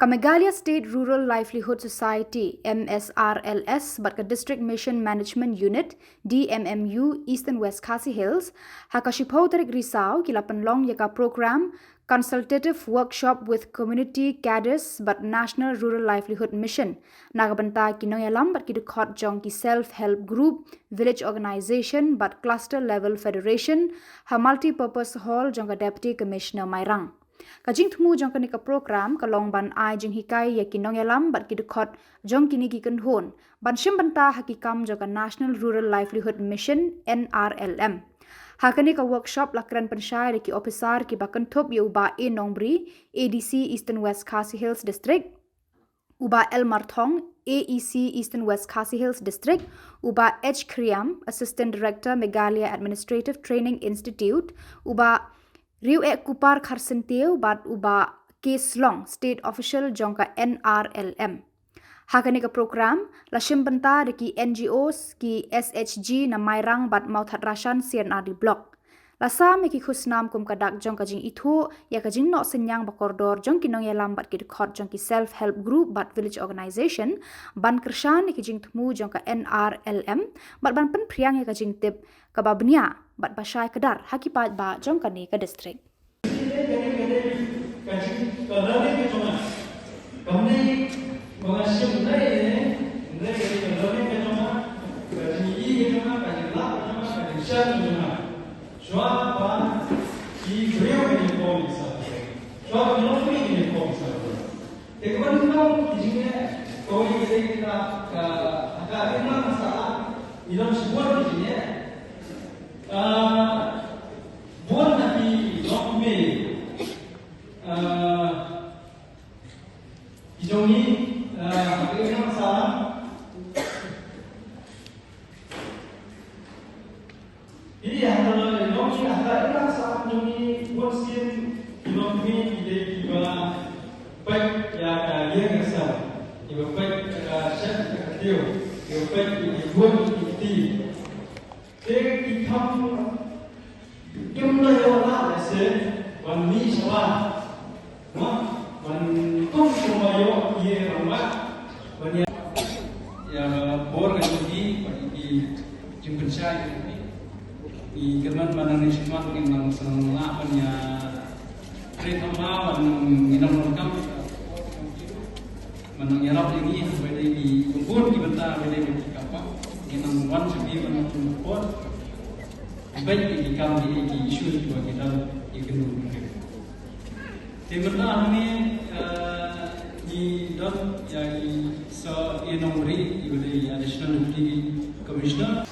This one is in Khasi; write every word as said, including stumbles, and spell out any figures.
Ka Meghalaya State Rural Livelihood Society, M S R L S, bad ka District Mission Management Unit, D M M U, Eastern West Khasi Hills, ha ka shiphew tarik Risaw ki la pynlong ïa ka program Consultative Workshop with Community Cadres bad National Rural Livelihood Mission na ka bynta ki nongïalam bad ki dkhot jong ki Self Help Group, Village Organization bad Cluster Level Federation ha Multipurpose Hall jong ka Deputy Commissioner Mairang. Ka jingthmu jong kane ka program ka long ban ai jinghikai ïa ki nongïalam bad ki dkhot jong kine ki kynhun ban shim bynta ha ki kam jong ka National Rural Livelihood Mission, N R L M. Ha kane ka workshop la kren pynshai da ki ophisar kiba kynthup ïa u Bah A Nongbri, A D C Eastern West Khasi Hills District, u Bah L Marthong, A E C Eastern West Khasi Hills District, u Bah H Khriam, Assistant Director, Meghalaya Administrative Training Institute, u Bah Riew-ek Kupar Kharsyntiew bad u Bah K Slong, State Official jong ka N R L M. Ha kane ka program la shim bynta da ki N G Os, ki S H G na Mairang bad Mawthadraishan C and R D Block. La sam ïa ki khusnam kum ka dak jong ka jingithuh ïa ka jingnoh synñiang ba kordor jong ki nongïalam bad ki dkhot jong ki Self Help Group bad Village Organization ban kyrshan ïa ki jingthmu jong ka N R L M bad ban pynphriang ïa ka jingtip kaba bniah bad ba shai kdar ha ki paidbah jong kane ka district. Bun na ki lok mih. Ah, ki jong ngi, ah, ha ka imlang sahlang. Ki ha ka imlang sahlang jong ngi bun sien ki lok mih ki dei kiba peit ïa ka ïing ka sem, kiba peit ïa ka shet ïa ka tiew, kiba peit ïa ki bun ki kti. Te ki kham kim da ïoh lad lehse ban mih shuwa. Mo, ban kum shuwa ïoh ïa rangbah ban ïa, ïa bor ka jong ki, ban ki jingpynshai ki. Ki kyrmen ban nang ïa shimmat ngin nang sngewlah ban ïa trei thama ban nang ngi nang nang kam. Ban nang ïarap ïa ngi haba dei ki bun ki bynta haba dei ki kam ba ngi nang wan sha phi ban nang support. Bad ki kam ki ki issue kiba ki don ki kynduh. Te mynta hangne, eh, ngi don ïa i Sir A Nongbri iba dei Additional Deputy Commissioner.